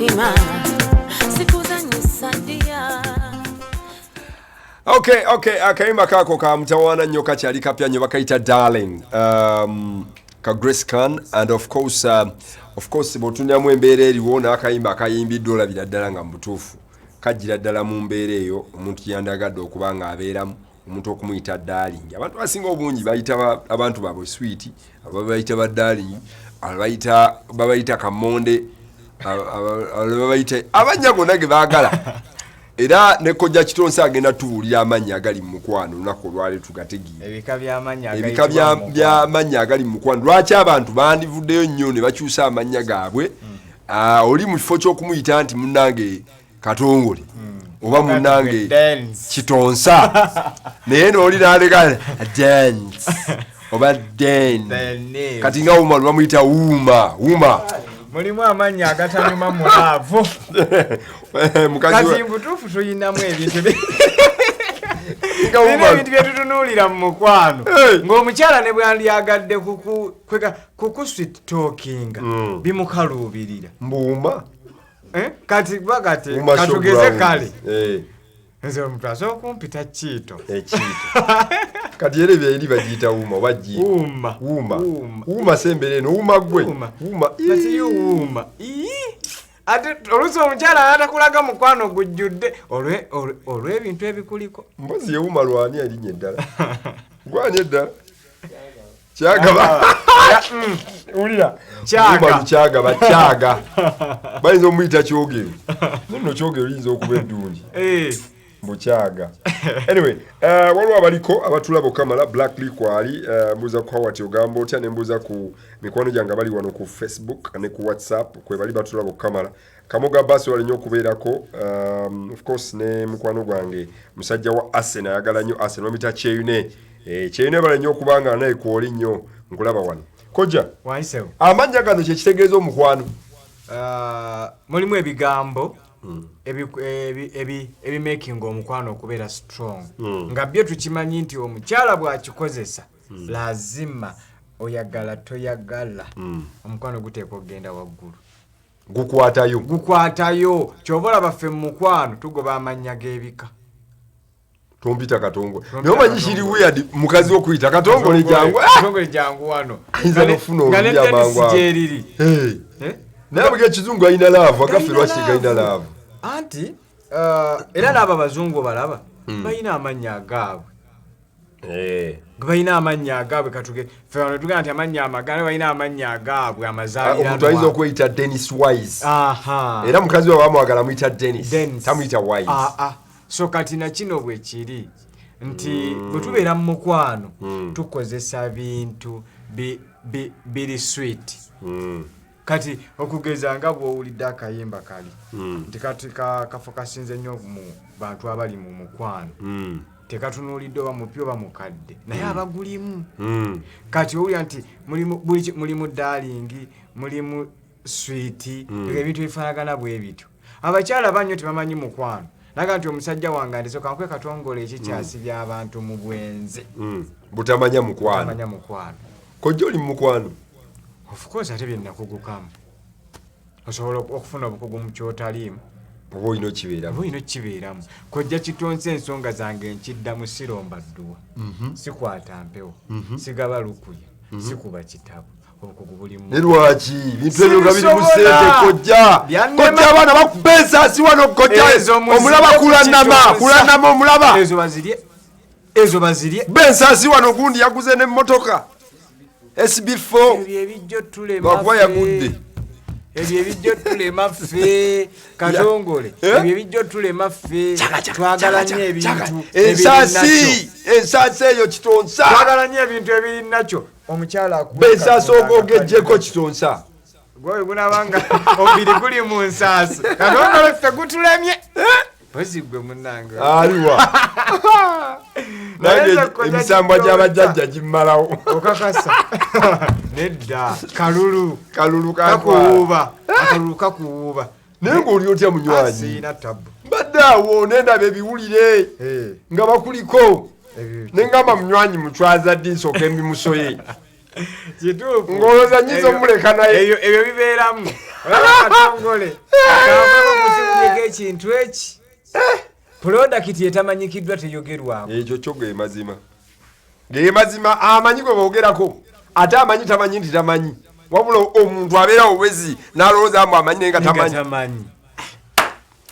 Mutima sikuzanyisa ddiya. Okay, akayimba kako ka mutawaana nnyo, kakyali kapya nnyo, bakayita "Darling", ka Grace Khan. And of course bw'otunulamu embeera eriwo n'akayimba akayimbiddwa, olabira ddala nga mu butuufu kajjira ddala mu mbeera eyo omuntu gyandagadde okuba nga abeeramu. Omuntu okumuyita darling, abantu abasinga obungi bayita abantu baabwe sweet, ababayita ba darling, abayita babayita kamonde, babayita amannya gonna ge baagala. Era ne Kojja Kitonsa agenda tubuulira amannya agali mu mukwano olunaku olwaleero, tugategeere. Ebika by'amannya ebika agayitibwa mu mukwano. By'amannya agali mu mukwano, lwaki abantu bandivuddeyo nnyo ne bakyusa amannya gaabwe? Ah, oli mu kifo ky'okumuyita nti munnange Katongole oba munnange Dance. Kitonsa, naye nooli naleka Dance oba Den. Denise. Kati nga Wuma, lwebamuyita Wuuma Wuma. Mulimu amannya agatanyuma mu love. Mukazi Kati mbutuufu tuyinamu ebintu nga Tulina Wuma. ebintu byetutunuulira mu mukwano Hey. ng'omukyala ne bwandyagadde kuku sweet talkinga, bimukaluubirira. Mbuuma. Eh? Kati ba kati Wuma. katugeze Showground. kale Eh, nze omuntu asobola kumpita Kiito. Ekiito kati era ebyo eri bagiyita Wuma oba Jiito? Wuuma. Wuuma. Wuuma. Wuuma sembera eno, Wuuma gwe. Wuuma. Wuuma. Kati yo wuuma. Ii! Ate oluusi omukyala atakulaga mukwano gujjudde olw'ebintu ebikuliko. Mpozi ye Wuma lwani erinnya eddala? Gwani eddala? Kyagaba. Wulira. Kyaga. Wuma Lukyagaba, Kyaga, bayinza omuyita Kyogero. Nno Kyogero liyinza okuba eddungi. Eh, Mbukyaga. Anyway, waliwo abaliko abatulaba okamala. Blackly kwali, mbuuza ku Hawat, ogamba otya? Ne mbuuza ku mikwano gyange abali wano ku Facebook ne ku WhatsApp kwe bali batulaba okukamala. Kamoga basi wali nnyo okubeerako, of course ne mukwano gwange musajja wa Arsenal, ayagala nnyo Arsenal, bamuyita Kyeyune. Eh, Kyeyune, bala nnyo okubanga naye kwoli nnyo, nkulaba wano. Kojja, wanyisewo. Amannya gano kyekitegeeza omukwano? Ah, mulimu ebigambo ebimakinga omukwano okubeera strong, nga byo tukimanyi nti omukyala bw'akikozesa, lazima oyagala toyagala, omukwano guteekwa okugenda waggulu. Gukwatayo. Gukwatayo. Kyova olaba ffe mu mukwano tugoba amannya g'ebika. Tompita Katongole. Tompita Naye omanyi kiri Katongole. weird mukazi okuyita Katongole, jangu. Ah! Katongole jangu wano. Ayinza n'okufuna Nga ne olulya Dennis amangu ago. gyeriri. Hey. Eh? Naye bwe ekizungu alina love, agaffe lwaki Galina tegalina love. love? Anti era n'abo abazungu balaba balina amannya agaabwe. Eh. Balina amannya agaabwe. Katuge ffe wano tugamba nti amannya amaganda, balina amannya agaabwe Ah, omuntu amazaaliranwa. ayinza okweyita Dennis Wise. Aha. Era mukazi we bamwagala amuyita Dennis. Dennis. Tamuyita Wise. Ah, ah. So kati nakino bwe kiri nti bwe tubeera mu mukwano tukozesa bintu biri sweet. Kati okugeza nga bw'owulidde akayimba kali nti kati kafo kasinze nnyo mu bantu abali mu mukwano, tekatunuulidde oba mupya oba mukadde, naye abagulimu. Kati owulira nti mulimu mulimu darling, mulimu sweet, ebintu ebifaanagana bwe bityo. Abakyala banyo tebamanyi mukwano, naga nti omusajja wange andese kankwe Katongole, ekikyasibya abantu mu bwenzi. Butamanya mukwano. Tamanya mukwano. Kojja, oli mu mukwano? Of course, ate byenakugukamu osobola okufuna obukugu mu kyotaliimu. Oba olina okibeeramu. Oba olina okibeeramu. Kojja Kitonsa, ensonga zange nkiddamu, siromba dduwa, sikwata mpewo, sigaba lukuya, sikuba kitabo, obukugu bulimu. Ne lwaki bintu ebyo nga biri mu Sibisobola. ssente, kojja? Byannema. Kojja, abaana bakuba ensaasi wano, kojja. Ezo muzirye. Omulaba kulanama. Kitonsa. Kulanama, omulaba. Ezo bazirye, ezo bazirye. Ba ensaasi wano, gundi yaguze n'emmotoka SB4. Ebyo ebijjo tulema Lwakuba ffe. yagudde. Ebyo ebijjo tulema ffe, Katongole. Eh? Ebyo ebijjo tulema ffe, twagala nnyo ebintu Ensaasi, ensaasi eyo, Kitonsa. Twagala nnyo ebintu ebiri nakyo. Omukyala akuwe Ba ensaasi. Katonda Ogeggyeko, Kitonsa. Gwe gunabanga omubiri guli mu nsaasi, Katongole, ffe gutulemye. Pozi gwe munnange. Aliwa? Naye Nange nze kojja emisambwa Kitonsa. gy'abajjajja gimmalawo. Okakasa? Nedda, kalulu. Kalulu kakuwuuba. Kakuwuuba, akalulu kakuwuuba. Naye ng'oli otya, munywanyi? Siina tabu. Mbadde awo nendaba ebiwulire Eh, nga bakuliko, ebyo nengamba munywanyi mucwaza ddi, nsooka embimusoye. Kituufu. Ng'olowooza nnyinza omuleka naye. Ebyo bibeeramu. Olaba Katongole akavako kukibulyeko ekintu eki pulodakiti etamanyikiddwa teyogerwako. Ekyo kyo ge mazima, ge mazima. Amanyi gwe boogerako, ate amanyi tamanyi nti tamanyi, wabula omuntu abeera obwezi n'alowooza mbu amanyi naye nga nga tamanyi. Tamanyi.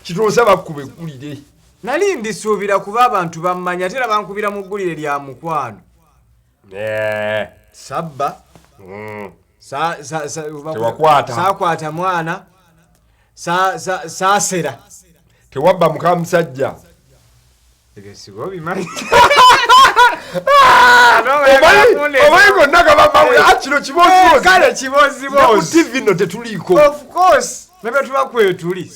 Kitonsa bakuba eggulire. Nali ndisuubira kuba abantu bammanyi, ate era bankubira mu ggulire lya mukwano. Sabba. Tewakwata. Saakwata mwana, saasera. Tewabba muka musajja. Ebyo siba obimanyi. Omanyi gonna gabamawe kino kibozibozi. Kale Ne ku kibozibozi. TV nno tetuliiko. Of course, nabyo tuba kwetuli.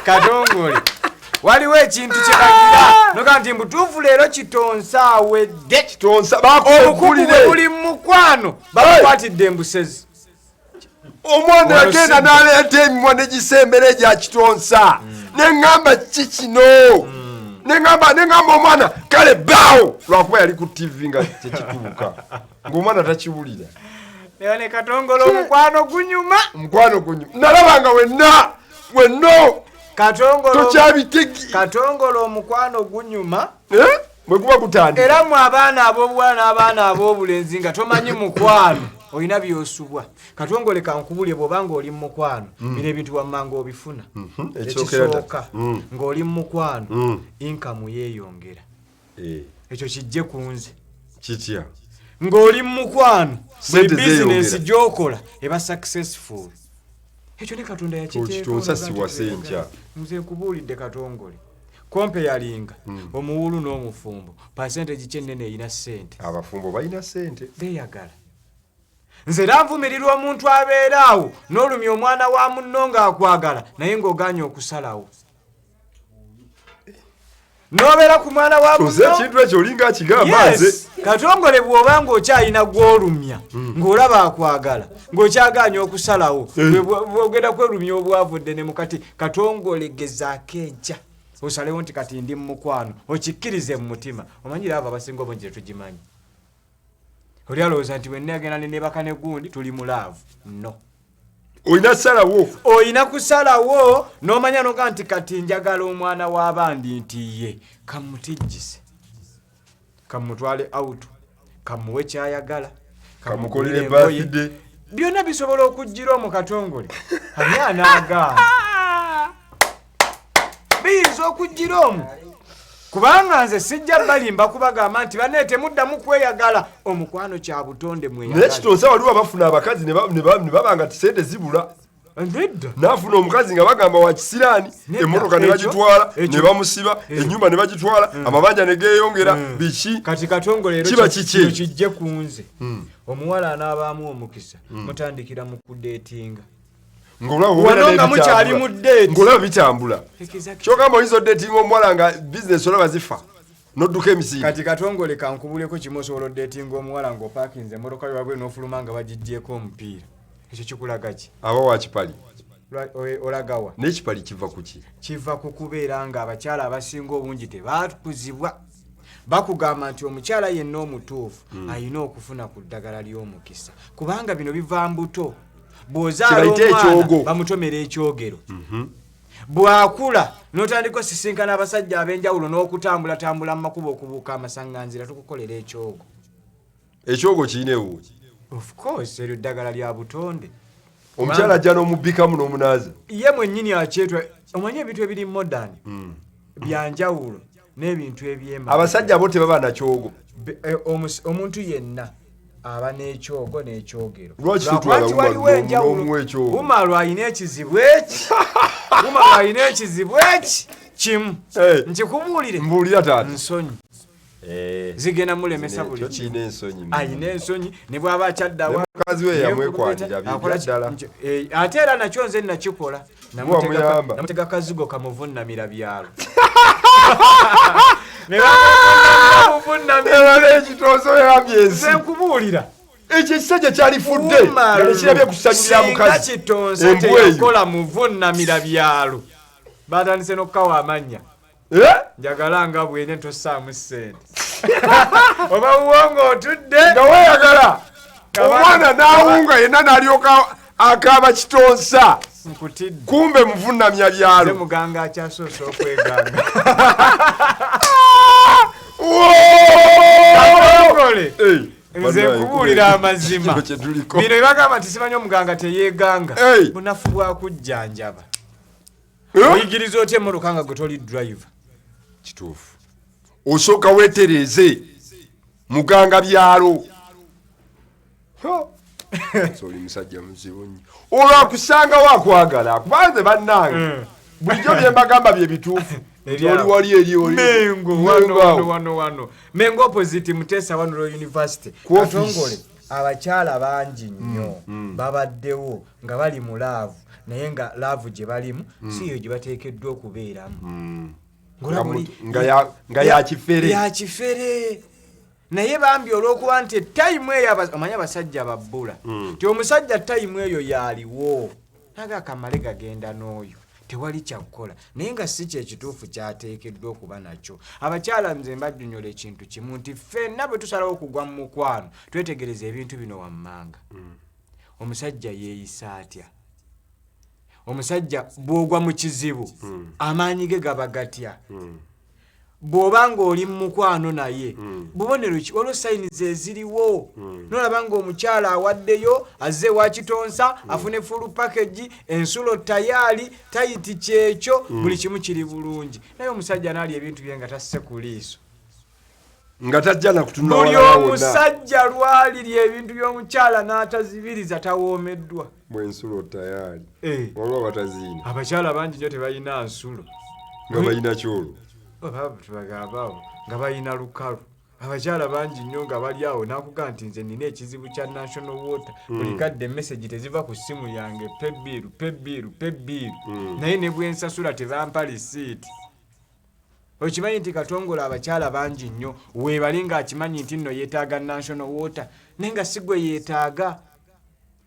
Katongole, waliwo ekintu kyebagira noga nti mbutuufu leero Kitonsa awedde. Kitonsa bakuba Obukugu bwe eggulire. buli mu mukwano, babukwatidde embusezi. Omwana Wano yagenda sibba. n'aleeta emimwa negisembera egya Kitonsa, neŋŋamba ki kino, neŋŋamba omwana kale baawo, lwakuba yali ku TV nga tekituuka ng'omwana takiwulira. Naye ne Katongole omukwano gunyuma. Omukwano gunyuma, nalaba nga wenna wenno Katongole, tokyabitegi. Katongole, omukwano gunyuma. Eh? Bwe guba gutandika. Era mu abaana ab'obuwala n'abaana ab'obulenzi nga tomanyi mukwano, olina byosubwa. Katongole, kankubulye, bw'obanga oli mu mukwano, bino ebintu wammanga obifuna. Ekisookera ddala. Ekisooka, ng'oli mu mukwano, income yeeyongera. Ekyo kijje ku nze. Kitya? Ng'oli mu mukwano, buli Sente bizinesi zeeyongera. gy'okola eba successful. Ekyo ne Katonda yakiteeka. Kitonsa siwasa enkya. Nze nkubuulidde Katongole, kompe yalinga omuwulu n'omufumbo, percentage kyennene erina ssente. Abafumbo balina sente. Beeyagala. Nze era nvumirirwa omuntu abeera awo n'olumya omwana wa munno ng'akwagala, naye ng'ogaanye okusalawo n'obeera ku mwana wa Kitonsa munno. ekintu ekyo olinga akigamba nze. Yes, Katongole, bw'oba ng'okyalina gw'olumya ng'olaba akwagala ng'okyagaanye okusalawo, bwogenda kwerumya obwavu ddene mukati. Katongole, gezaako enkya osalewo nti kati ndi mu mukwano, okikkirize mu mutima. Omanyire abo abasinga obungi tetugimanyi. Oli alowooza nti bwenagenda nenebaka ne gundi tuli mu love. No. Olina salawo. Olina kusalawo n'omanya noga nti kati njagala omwana w'abandi, nti ye kamutijjise, kamutwale out, kamuwe kyayagala, Kamukolere kamugulire engoye. birthday. Byonna bisobola okujjira omu. Katongole, ani anaagaana? Biyinza okujjira omu, kubanga nze sijja balimba kubagamba nti banne temuddamu kweyagala. Omukwano kya butonde, Naye mweyagala. Kitonsa, waliwo abafuna abakazi ne baba nga sente zibula. Nedda. N'afuna omukazi nga bagamba wa kisiraani. Nedda. Emmotoka ne bagitwala, ne bamusiba, ennyumba ne bagitwala, amabanja ne geeyongera, biki. Kati Katongole, ero Kiba kiki? Kino kijje ku nze. Omuwala anaabaamu omukisa, mutandikira mu kudeetinga. Ng'olaba Wano obeera nga mukyali n'ebitambula. mu date. Ng'olaba bitambula. Kyogamba oyinza odeetinga omuwala nga bizinesi olaba zifa, n'odduka emisiibi. Kati Katongole, kankubuleko kimu. Osobola odeetinga omuwala ng'opaakinze emmotoka yabwe n'ofuluma nga bagiggyeko omupiira. Ekyo kikulaga ki? Aba wa kipali. Olagawa? N'ekipali kiva ku ki? Kiva ku kubeera nga abakyala abasinga obungi tebakuzibwa. Bakugamba nti omukyala yenna omutuufu alina okufuna ku ddagala ly'omukisa, kubanga bino biva mbuto. Bw'ozaala Kibayite omwana, ekyogo. bamutomera ekyogero. Bw'akula n'otandika osisinkana abasajja ab'enjawulo n'okutambulatambula mu makubo, okubuuka amasaŋŋanzira, tukukolera ekyogo. Ekyogo kirina ewuwo? Of course, eryo ddagala lya butonde. Omukyala ajja n'omubikamu n'omunaaza. Ye mwennyini akyetwa. Omanyi ebintu ebiri modern byanjawulo n'ebintu ebyema. Abasajja bo tebaba nakyogo? Omuntu yenna aba n'ekyogo n'ekyogero. Lwaki Lwakuba totwala nti Umaru waliwo enjawulo. n'omuwa ekyogo? Umaru alina ekizibu eki, Umaru alina ekizibu eki kimu. Nkikubuulire. Mbuulira taata. Nsonyi zigenda mulemesa buli Ekyo kimu. kirina ensonyi. Alina ensonyi ne bw'aba akyadda Ne mukazi we yamwekwanira akola bibya ddala. Ate era nakyo nze nakikola. Wamuyamba. Namutega kazigo kamuvunnamira byalo. Ne bamuvunamira. Era ekitooso yambye ensi. Nze nkubuulira. Ekyo ekisajja kyalifudde nga tekirabye ku ssanyu lya Singa mukazi. Kitonsa Embwa eyo. teyakola muvunnamira byalo, batandise n'okukawa amannya. Eh? Njagala nga bwene tossaamu ssente. Oba wuwo ng'otudde Nga weeyagala, omwana n'awunga yenna n'alyoka akaaba kitonsa. Nkutidde. Kumbe muvunamya Nze byalo. muganga akyasoose okweganga. Woo! Katongole, Hey, nze bannange, nkubuulira amazima. Kino kye tuliko. Bino ebagamba nti simanyi omuganga teyeeganga, Hey. bunafu bwakujjanjaba. Eh? Oyigiriza otya emmotoka nga gwe toli driver? Kituufu, osooka weetereeze, muganga byalo. Ha! So oli musajja muzibu nnyo, olwakusangawo akwagala, kubanze bannange bulijjo bye mbagamba bye bituufu. Nti oli wali eri oli Mengo wano. Mengo awo. Wano wano wano Mengo opposite Mutesa wano Royal University. Ku office. Katongole, abakyala bangi nnyo babaddewo nga bali mu love, naye nga love gye balimu si yo gye bateekeddwa okubeeramu. Nga nga ya kifere. Ya kifere. Naye bambi olw'okuba nti time eyo omanyi abasajja babbula, ti omusajja time eyo yaliwo naga akamale gagenda n'oyo, tewali kyakukola, naye nga si kyekituufu kyateekeddwa okuba nakyo. Abakyala, nze mbajjunyola ekintu kimu, nti ffenna bwe tusalawo okugwa mu mukwano, twetegereza ebintu bino wammanga. Omusajja yeeyisa atya? Omusajja bw'ogwa mu kizibu, amaanyi ge gaba gatya? Bw'oba ng'oli mu mukwano naye, bubonero ki? Waliwo signs eziriwo nolaba ng'omukyala awaddeyo, azze ewa kitonsa, afune full package, ensulo tayaali tayiti, kyekyo, buli kimu kiri bulungi, naye omusajja n'alya ebintu bye nga tasse ku liiso. Nga tajja nakutunula Buli walala wonna. omusajja lwalirya ebintu by'omukyala n'atazibiriza, tawoomeddwa. Bwensulo tayaali. Eh. Waliwo abataziina. Abakyala bangi nnyo tebalina nsulo. Nga balina kyolwo. Oba tubagamba awo nga balina lukalu. Abakyala bangi nnyo nga bali awo nakuga nti nze nina ekizibu kya National Water, buli kadde message teziva ku ssimu yange, pay bill, pay bill, pay bill, naye ne bwensasula tebampa risiiti. Okimanyi nti Katongole, abakyala bangi nnyo weebali ng'akimanyi nti nno yeetaaga National Water, naye nga si gwe yeetaaga.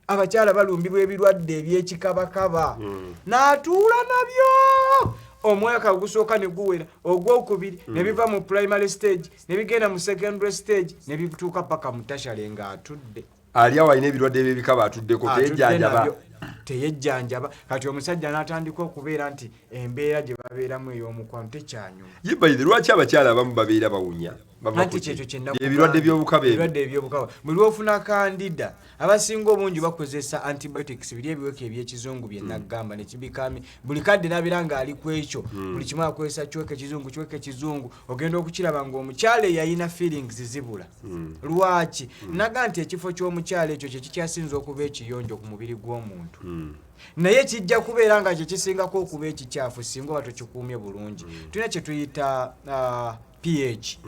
Abakyala balumbibwa ebirwadde ebyekikabakaba, n'atuula nabyo omwaka ogusooka ne guwera, ogwokubiri, ne biva mu primary stage ne bigenda mu secondary stage, ne bituuka paka mu tertiary ng'atudde. Ali awo alina ebirwadde ebyebikaba, atuddeko. Atudde Teyejjanjaba. nabyo, teyejjanjaba. Kati omusajja n'atandika okubeera nti embeera gye babeeramu ey'omukwano tekyanyuma. Ye bayire, lwaki abakyala abamu babeera bawunya? Bava Anti ku ki? kyekyo kyenakugambye. Ebirwadde by'obukaba ebyo. Ebirwadde ebyobukaba, buli lwofuna candida, abasinga obungi bakozesa antibiotics, biri ebiweke ebyekizungu byenagamba, nekibikami buli kadde nabeera ng'ali ku ekyo, buli kimu akozesa kiweke kizungu, kiweke kizungu. Ogenda okukiraba ng'omukyala eyalina feelings zibula. Lwaki naga nti ekifo ky'omukyala ekyo kyekikyasinza okuba ekiyonjo ku mubiri gw'omuntu, naye kijja kubeera nga kyekisingako okuba ekikyafu singa oba tokikuumye bulungi. Tulina kye tuyita pH,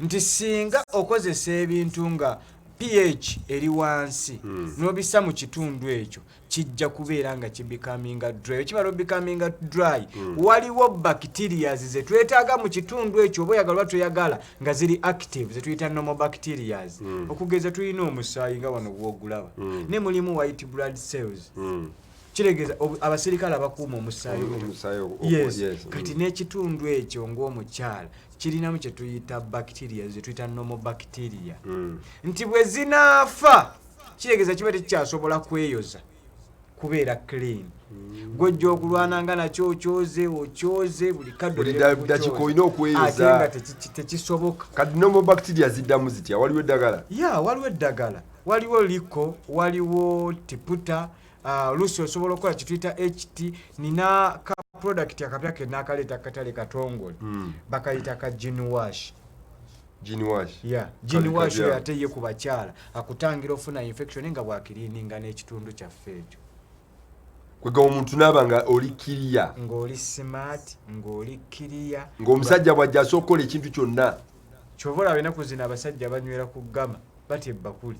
nti singa okozesa ebintu nga pH eri wansi n'obissa mu kitundu ekyo, kijja kubeera nga kibikaminga dry. Ekimala obikaminga dry, waliwo bacterias zetwetaaga mu kitundu ekyo, oba oyagala oba toyagala, nga ziri active, zetuyita normal bacterias. Okugeza tulina omusaayi nga wano bwogulaba, ne mulimu white blood cells, kiregeeza abasirikale abakuuma omusaayi. Omusaayi Yes. Yes. Kati n'ekitundu ekyo ng'omukyala kirinamu kye tuyita bacteria, zetuyita normal bacteria, nti bwe zinaafa, kiregeeza kiba tekikyasobola kweyoza kubeera clean. Gwojja okulwana nga nakyo okyoze okyoze buli kadde. Buli ogenda kukyoza. dakiika olina okweyoza. Ate nga tekisoboka. Kati normal bacteria ziddamu zitya? Waliwo eddagala? Ya, waliwo eddagala, waliwo liko, waliwo tiputa, oluusi osobola okukola kituyita HT. Nina ka product akapya kenakaleeta katale, katongole, bakayita ka Ginwash. Ginwash. Ya, Ginwash Kali oyo ate ye ku bakyala akutangira ofuna infection nga bwakirininga n'ekitundu kyaffe ekyo. Kwega omuntu naaba nga oli clear. Ng'oli smart, ng'oli clear. Ng'omusajja bw'ajja asobola okukola ekintu kyonna. Kyova olaba ennaku zino abasajja banywera ku gama, batya ebbakuli.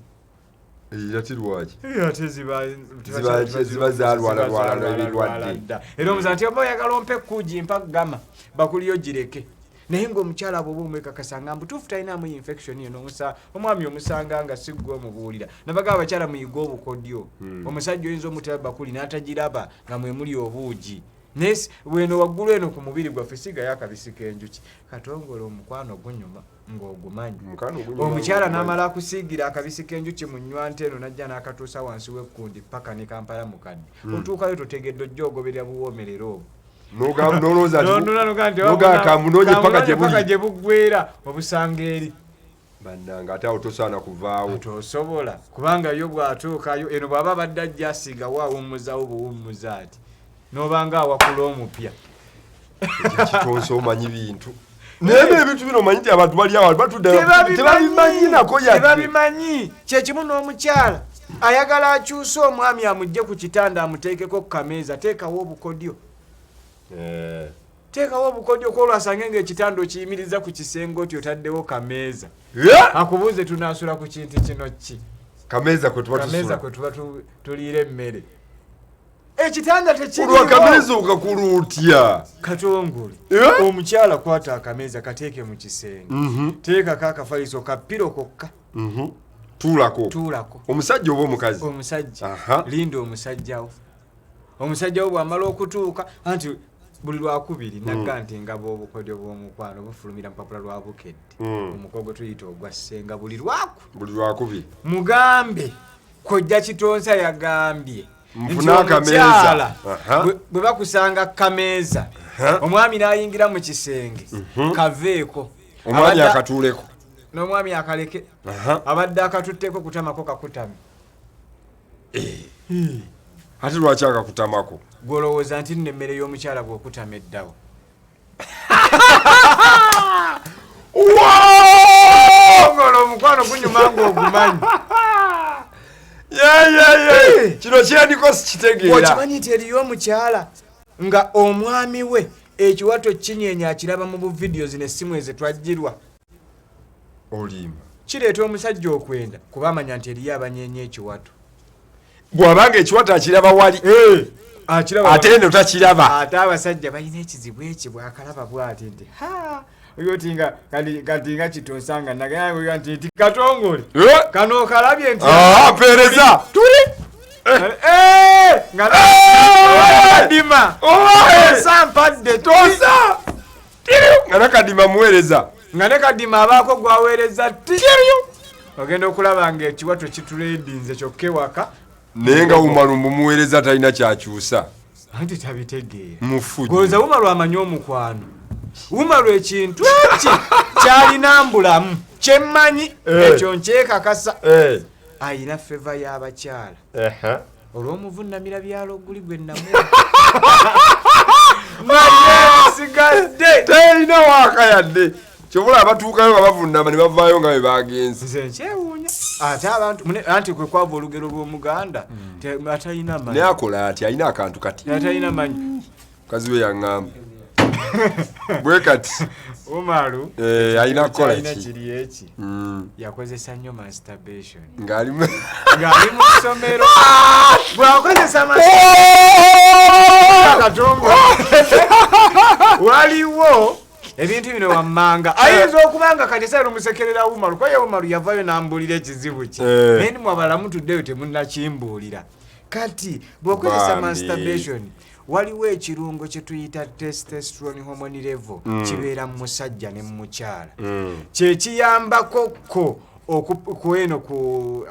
Era ti lwaki? Ate ziba Ziba zaalwalalwala ebirwadde. Dda era omuza nti oba oyagala ompa ekkuugi, mpa gama, bakuliyo gireke. Naye ng'omukyala bw'oba omwekakasa nga mbutuufu talinamu infection yo, omwami omusanga nga si ggwe omubuulira. Nabaga abakyala muyige obukodyo. Omusajja oyinza omutera bakuli n'atagiraba nga mwe muli obuugi, naye bweno waggulu eno ku mubiri gwaffe sigayo akabisi k'enjuki. Katongole, omukwano gunyuma. Ng'ogumanyi. Omukwano gunyuma Omukyala ng'ogumanyi. n'amala akusiigira akabisi k'enjuki mu nywanta eno, najja n'akatuusa wansi w'ekkundi paka ne Kampala mukadde. Otuukayo totegedde, ojja ogoberera buwoomerero obwo. Nolowooza nti Nonula noga nti noga kamunoonye paka gye paka buli. Gye buggweera obusanga eri. Bannange, ate awo tosaana kuvaawo. Tosobola, kubanga yo bw'atuukayo eno bw'aba abadde ajja asigawo awummuzawo buwummuza ati n'obanga awakula omupya. Kitonsa omanyi bintu, naye ebintu bino omanyi nti abantu bali awo batudde tebabimanyi nako yadde. Tebabimanyi. Kyekimu n'omukyala ayagala akyuse omwami amugje ku kitanda amuteekeko ku kameeza, teekawo obukodyo. Teekawo obukodyo kwolwasange ngaekitanda okiyimiriza ku kisenge oti otaddewo kameeza. Akubuuze, tunaasula ku kintu kino ki? Kameeza kwe tuba Kameeza tusula. Kwe tuba tuliira emmere, ekitanda Olwa kameeza tekiriwo. okakula otya? Katongole. Eh? Omukyala kwata akameeza, kateeke mu kisenge, teekako akafaliso kapiro kokka. Tuulako. Tuulako. Omusajja oba omukazi? Omusajja. Linda omusajjawo. Omusajjawo bw'amala okutuuka, anti buli lwakubiri nagga nti ngaba obukodyo bw'omukwano bufulumira mupapula lwa Bukedde. Omuko gwe tuyita ogwa Ssenga buli lwaku. Buli lwakubiri. Mugambe kojja Kitonsa yagambye nti Nfune akameeza. omukyala bwe bakusanga kameeza, omwami n'ayingira mu kisenge, kaveeko. Omwami akatuuleko. N'omwami akaleke. Abadde akatutteko kutamako kakutame. Ate lwaki akakutamako? Gwolowooza nti nno emmere y'omukyala bw'okutama eddawo? Ngolo omukwano gunyuma ng'ogumanyi. Ye, kino kyendiko sikitegeera. Okimanyi nti eriyo omukyala nga omwami we ekiwato kinyeenya akiraba mu buvidiyo zino essimu ezo twajjirwa? Olimba. Kireeta omusajja okwenda kuba amanya nti eriyo abanyeenya ekiwato. Bw'abanga ekiwato akiraba wali, Akiraba. Ate eno takiraba. Ate abasajja balina ekizibu eki, bwakalaba bwati nti ha oti nga kati nga Kitonsa nga nagaya nti Katongole, kano okalabye nti Ah, mpeereza. Tuli Eh, nga Eh! dima. Owaye! Tosa mpadde. Tosa nga nakadima muweereza. Nga ne kadima abaako gwaweereza ti ogenda okulaba nga ekiwato kituledinze kyokka ewaka. Naye nga Umaru mumuweereza talina kyakyusa. Anti tabitegeera. Mufu. Golooza Umaru amanyi omukwano. Umaru ekintu eki kyalina mbulamu kyemmanyi. Ekyo nkyekakasa. Ayina favour y'abakyala olw'omuvunamira byalo guli gwe namuwa, naye sigadde. Terina waaka yadde. Kyobula abatuukayo nga bavunama ne bavaayo nga bwe bagenze. Nze nkyewuunya ate abantu anti kwe kwava olugero lw'Omuganda atalina Naye manyi. akola ati alina akantu kati. Atalina manyi. Mukazi we yaŋŋamba bwe kati. Umaru Alina kukola kyalina ki? kiri eki, yakozesa nnyo masturbation Ng'alimu ng'ali mu ssomero. Bw'akozesa katongo, waliwo ebintu bino wammanga ayinza okuba nga kati esaala omusekerera Umaru, kuba ye Umaru yavayo n'ambuulira ekizibu kye. Naye nimwe abalamu tuddeyo temunnakimbuulira. Kati bw'okozesa Bambi. masturbation, waliwo ekirungo kye tuyita testosterone hormone level, kibeera mu musajja ne mu mukyala, kyekiyambako ko ku eno ku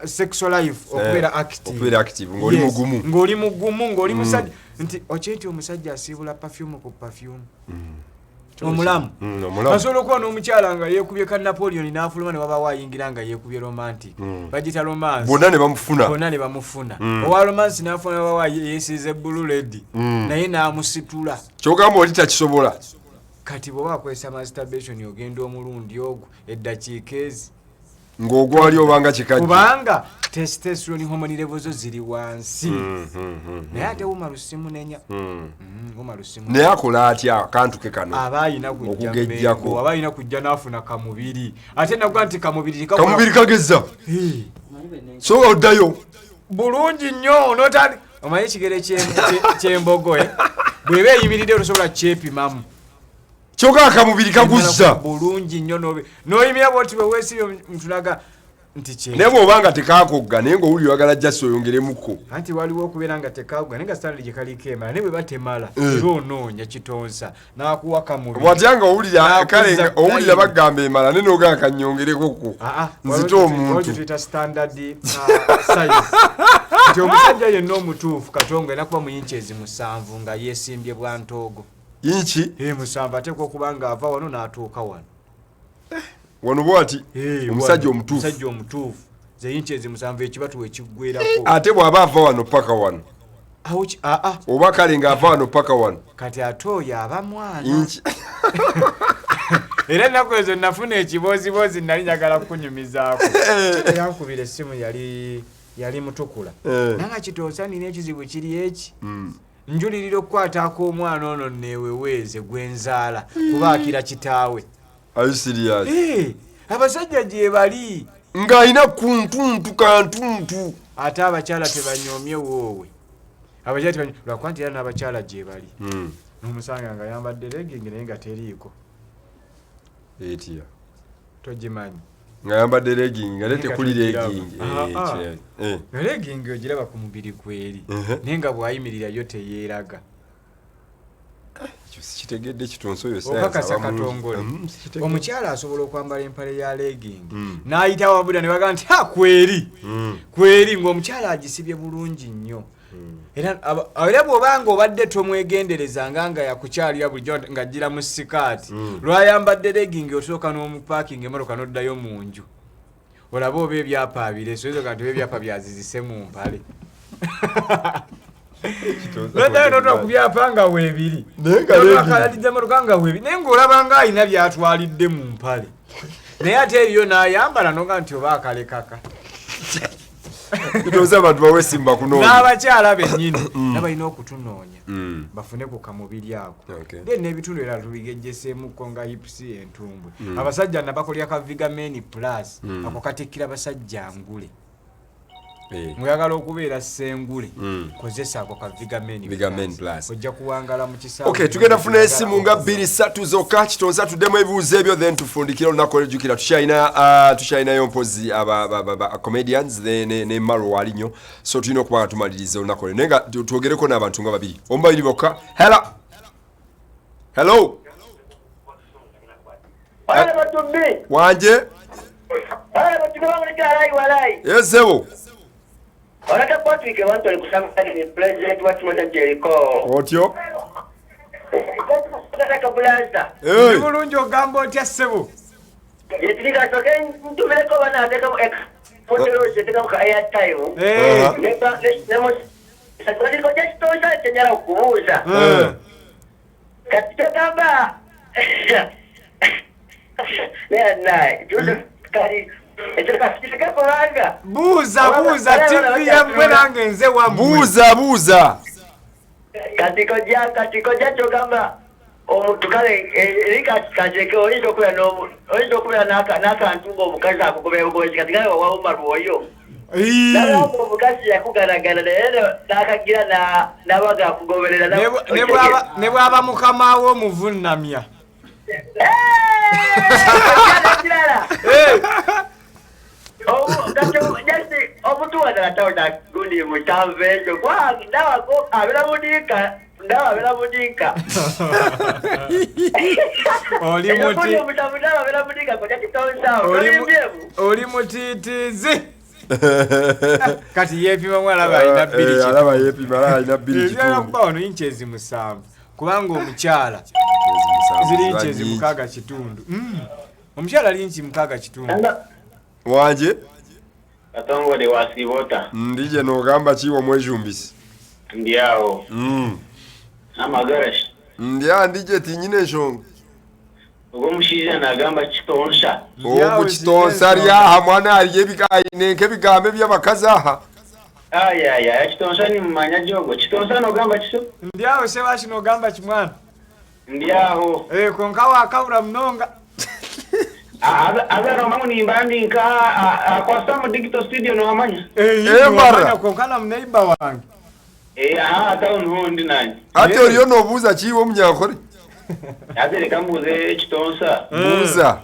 sexual life okubeera active. Okubeera active, ng'oli Yes, mugumu. Ng'oli mugumu, ng'oli musajja nti okyenti omusajja asiibula perfume ku perfume omulamu. Omulamu. Asobola okuba n'omukyala nga yeekubye ka Napoleon n'afuluma, ne wabawo ayingira nga yeekubye Romantic, bagita Romance. Bonna ne bamufuna. Bonna ne bamufuna. Owa Romance n'afuna, wabawo yeesiize Blue Lady, naye n'amusitula. Kyogamba oli takisobola. Kati bw'oba akozesa masturbation, ogenda omulundi ogwo eddakiika ezi Ng'ogwali obanga kikajjo. Kubanga testosterone hormone level zo ziri wansi. Naye ate Umaru simunenya. Umaru simunenya. Naye akola atya akantu ke kano? Aba ayina kujja Okugejjako. Mengo, aba ayina kujja n'afuna kamubiri, ate nakuga nti kamubiri Kamubiri kageza. Eh, So oddayo. Bulungi nnyo notandi omanyi ekigere ky'embogo bw'eba eyimiridde tosobola kyepimamu. Kyokka akamubiri kaguzza. Bulungi nnyo n'oyimira bwoti bwe weesibye mutulaga. Nti kye Naye bw'oba nga tekakogga naye ng'owulira oyagala just oyongeremuko. Anti waliwo okubeera nga tekagwa naye nga standard gye kaliko emala, naye bwe batemala era onoonya kitonsa n'akuwa kamubiri. Watya nga owulira N'akuzza kale nga owulira line. Bagamba emala naye n'ogamba kanyongerekoko Ah, ah, nzite waliwo omuntu. kye tuyita standard size nti omusajja yenna omutuufu katongo alina kuba mu inches 7 nga yeesimbye bwa ntoogo. Inchi? 7 ateekwa okuba nga ava wano n'atuuka wano. Wano bwati omusajja Wano, omutuufu. Omusajja omutuufu ze inches 7 ekibatu wekiggwerako. Ate bw'aba ava wano paka wano? Awo ah, ah. Oba kale ng'ava wano paka wano? Kati ate oyo aba mwana. Inchi. Era ennaku ezo nafuna ekibooziboozi nali njagala kukunyumizaako. Yankubira essimu yali mutukula. Nanga kitonsa nina ekizibu kiri eki njulirira okukwatako omwana ono neeweweeze gwenzaala kuba akira kitaawe. Are you serious? Abasajja gye bali. Ng'alina kuntuntu kantuntu. Ate abakyala tebanyomye woowe, abakyala tebanyo lwakuba nti era n'abakyala gye bali n'omusanga nga yambadde legging naye nga teriiko. Etya? Togimanyi? Ng'ayambadde legging nga Naye nga tekuli togiraba. legging. Ah, ah. Nga legging ogiraba ku mubiri kweri naye nga bw'ayimirira yo teyeeraga. Ekyo sikitegedde kitonsa oyo science Okakasa aba mulungi. katongole? Sikitegedde. Omukyala asobola okwambala empale ya legging n'ayita wabuda ne bagamba nti ha kweri kweri ng'omukyala agisibye bulungi nnyo. Era bw'obanga obadde tomwegenderezanga nga yakukyalira bulijjo ng'ajjira mu sikaati lwayambadde legging osooka n'omupaakinga emmotoka n'oddayo mu nju olabe oba ebyapa abireese oyinza nti oba ebyapa byazizise mu mpale. Kitonsa Noddayo n'otuuka ku kwegamba. byapa nga weebiri. Naye nga N'otuuka legging. akalalidde emmotoka nga weebiri naye ng'olaba nga alina by'atwalidde mu mpale naye ate eriyo n'ayambala noga nti oba akalekaka. Kitonsa abantu bawesimba kunoonya. N'abakyala bennyini nabalina okutunoonya bafune ku kamubiri ako. Then n'ebitundu ebirala tubigejjeseemukko nga hips, entumbwe. Abasajja nabakolya ka Vigamen Plus ako katikkira basajja ngule. Mweyagala okubeera sengule kozesa ako ka Vigamen Vigamen Plus. Ojja kuwangala mu kisaawe. Okay, tugenda funa esimu nga bbiri ssatu zokka kitonsa tuddemu ebibuuzo ebyo then tufundikire olunaku olwejjukira tukyalinayo mpozi aba comedians ne Maro wali nnyo so tulina okuba nga tumaliriza olunaku olwo naye nga twogereko n'abantu nga babiri omu babiri bokka. Hello, hello. Wala batumbi. Wanje. Wala batumbi bamulekera alayi walayi. Esebo. Olata Patrick Wantoli kusanga ni president wa Timothy Jericho. Otyo. Kaka Bulaza. Hey. Ndi bulungi ogamba otya ssebo? Yetirika soke ntumireko bana ateka fotolos eteka ka airtime. Neba nemo sakali ko just tosa chenyala okubuuza. Kati togamba naye naye kali ekyo kubanga Buuza buuza TV yammwe nange nze wammwe. Buuza buuza. Kati kojja kyogamba omuntu kale eri kazeke oyinza okubeera n'akantu ng'omukazi akugobera bugozi kati kale wawuma lwoyo. Nalaba omukazi yakuganagana naye n'akagira n'abaga akugoberera Ne bw'aba mukama wo omuvunnamya. Ekirala. Omuntu wanatawona gundi musanvu ekyo ndabako abeera mudiika ndaba abeera mudiika. Oli Ekyo muti gundi omusanvu ndaba abeera mudiika kojja kitonsawo tolimbyemu. Oli mutiitiizi. Kati yeepimamu alaba alina bbiri kitundu. Alaba yeepima alaba alina bbiri Ebyala kitundu. kuba wano inches 7 kubanga omukyala ziri inches 6 kitundu. Omukyala ali inchi 6 kitundu. Wanje. Katongole wasibota. Ndije n'ogamba ki omwejumbisi? Ndi awo. Amagarashi. Ndi ndije tinyina ensonga. Ogwo omushaija nagamba kitonsa. Ogwo kitonsa lyaha mwana aliyo ebigambo eby'abakazi aha. Aya kitonsa nimumanya gyogo. Kitonsa n'ogamba kiso? Ndi awo sebashi n'ogamba ki mwana? Ndi awo. Konka wakabura munonga. Azara omangu nimba ndi nka akwasa mu digital studio nohamanya. Mara. Konka na muneiba wange. Aha town hall ndi nanye. Ate oliyo n'obuuza ki omunyankore? Ate reka mbuuze kitonsa. Buuza.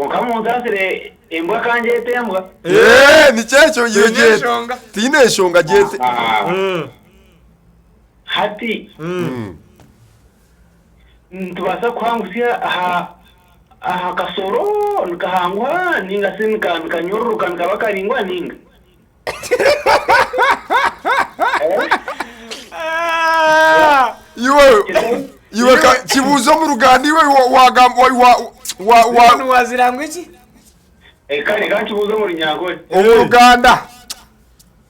Konka munsaasire embwa kangyete embwa. Eh, nikyekyo Tiine yegyete enshonga. tiine enshonga gyete. Ah. Hati nitubaasa kuhangusya aha kasoro nikahangwa ninga se nikanyororoka nikaba karingwa ninga. Ah! Iwe kibuuzo mu Luganda iwe wagamba wa Wano wazira iki? Kale kankibuuza mu Runyankore. Omu Luganda.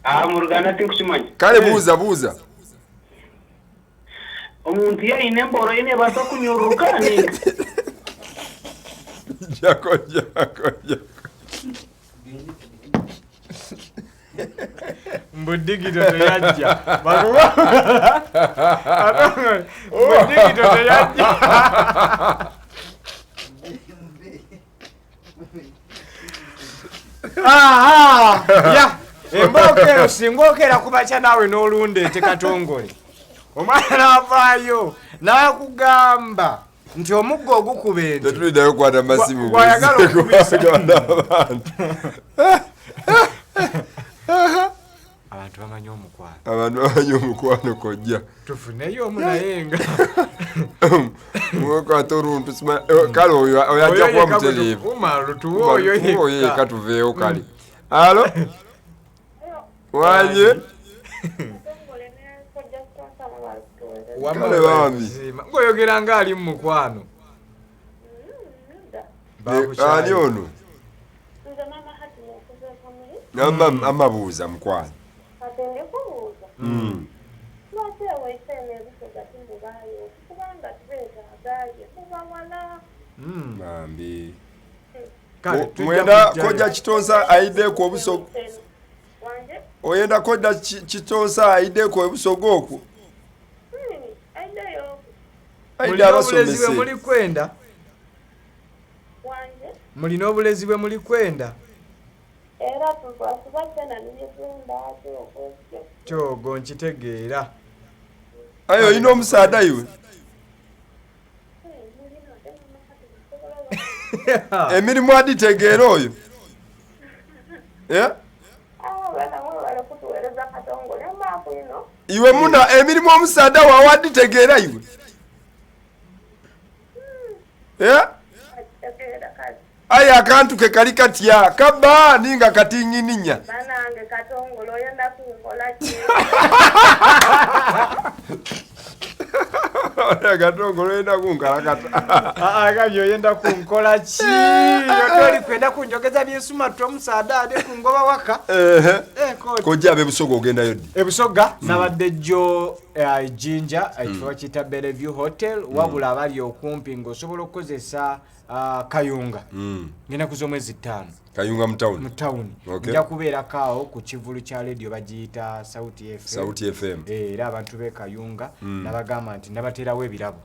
Ah, mu Luganda tinkukimanya. Kale buuza. Omuntu yaine emboro ye nebaasa kunyororoka ninga. Jako. Mbudigito teyajja. Bakuba. Mbudigito teyajja. Aha! Ya. Embooko ero singa okeera kumakya naawe n'olunda ente Katongole. Omwana n'avaayo n'akugamba nti omuggo ogukuba ente. Tetuliddayo kukwata masimu. Gwayagala okukubisa. Abantu. Abantu bamanyi omukwano. Abantu bamanyi omukwano kojja. Tufuneyo omu naye nga. Mwekwata oluntu kale oyo ajja kuba mutereevu. Umaru tuwe oyo Oyo yekka. yekka tuveewo kale. Alo? Wanje? Kale bambi. Ng'oyogera ng'ali mu mukwano. Ani ono? Amabuuza mukwano. Bambi. Mwenda Kojja Kitonsa aideko obusogo. Oyenda Kojja Kitonsa aideko obusogo okwo. Aide abasomese. Muli kwenda. Mulina obulezi bwe muli kwenda. Era tubaasana n'ebitunda Kyogo nkitegeera. Ayo olina omusaada iwe. Emirimu aditegeera oyo. Iwe muna emirimu omusaada wawe aditegeera iwe. Aye akantu ke kali katya kaba ninga katingininya. Banange Katongole oyenda kunkola ki? Katongole oyenda kunkalakata. Agambye oyenda kunkola ki? Otoli kwenda kunjogeza byensuma omusaada ade kungoba waka. Kojja abe Busoga ogendayo ddi? Ebusoga nabadde jjo Jinja ekifo bakiyita Bellevue Hotel wabula abali okumpi ng'osobola okukozesa Kayunga. Ngenda kuza omwezi 5. Kayunga mu town. Mu town. Nja kubeerako awo ku kivulu kya radio bagiyita Sauti FM. Sauti FM. Era abantu b'e Kayunga nabagamba nti nabateerawo ebirabo.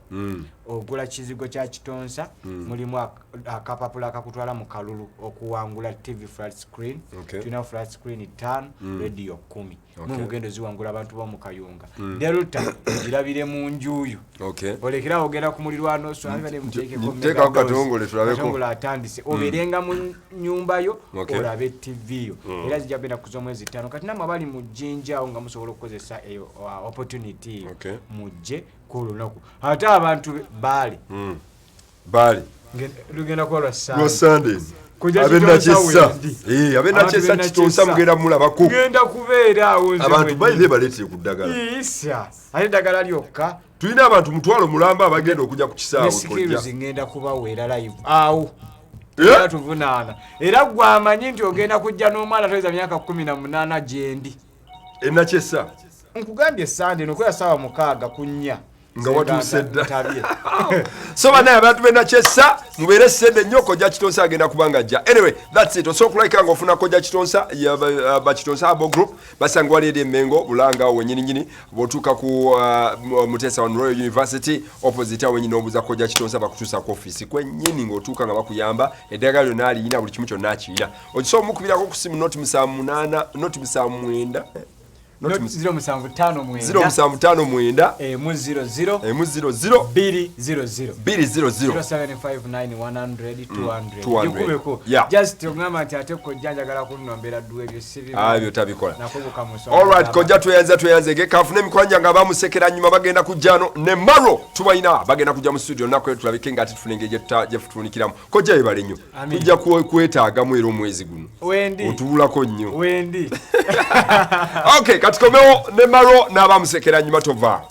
Ogula kizigo kya Kitonsa mulimu akapapula akakutwala mu kalulu okuwangula TV flat screen. Tulina flat screen 5, radio 10. Mwe mugendo ziwangula abantu bo mu Kayunga. Delta girabire mu njuyo. Olekera ogenda ku mulirwano so abale muteekeko Teekako Katongole tulabeko. Katongole atandise. Obeerenga mu nnyumba yo olabe TV yo. Era zijja benda kuza omwezi 5. Kati namwe abali mu Jinja awo nga musobola okukozesa eyo opportunity mujje ku lunaku. Ate abantu baali. Baali. Lugenda kuba lwa Sunday. Lwa Sunday. Abennakyessa. Abennakyessa Kitonsa mugenda mulabako. Ngenda kubeera awo nze. Abantu baire baleetire ku ddagala. Isa. Ate eddagala lyokka. Tulina abantu 500,000 abagenda okujja ku kisaawe kojja. Ne ngenda kubaweera live. Awo. Era tuvunaana. Era gwe amanyi nti ogenda kujja n'omwana toyeza myaka 18 gyendi. Ennakyessa. Nkugambye Sunday nokwera ssaawa 6 ku 4. Nga watuuse dda. So banaye abantu b'ennakyessa mubeere sente nnyo Kojja Kitonsa agenda kubanga ajja. Anyway, that's it. Osobola okulabika ng'ofuna Kojja Kitonsa Bakitonsa Abo Group basanga wali eri Mengo Bulanga awo wennyininyini bw'otuuka ku Muteesa One Royal University opposite awo wennyini n'obuuza Kojja Kitonsa bakutuusa ku ofiisi kwennyini ng'otuuka nga bakuyamba eddagala lyonna aliyina buli kimu kyonna akiyina. Okisobola omukubirako ku ssimu noti 78 noti 79 Not 0759 0759 emu 00 emu 00 2 00 200. 0759 100 200. 200 gikubeko. Yeah. Just ogamba nti ate kojja njagala kunnombera dduwa, ebyo sibi. Ah, ebyo tabikola. Nakubuka mu nsonga Alright, z'abantu. kojja tweyanze. Kanfune emikwano gyange abamusekera nyuma bagenda kujja no ne Maro tubalina, bagenda kujja mu studio olunaku lwe tulabike nga ate tufune engeri gye tufunikiramu. Kojja yebale nnyo. Amin. Tujja kwetaagamu era omwezi guno. Wendi. Otuwulako nnyo. Wendi. Okay, katikomewo ne Maro n'abamusekera nyuma, tova.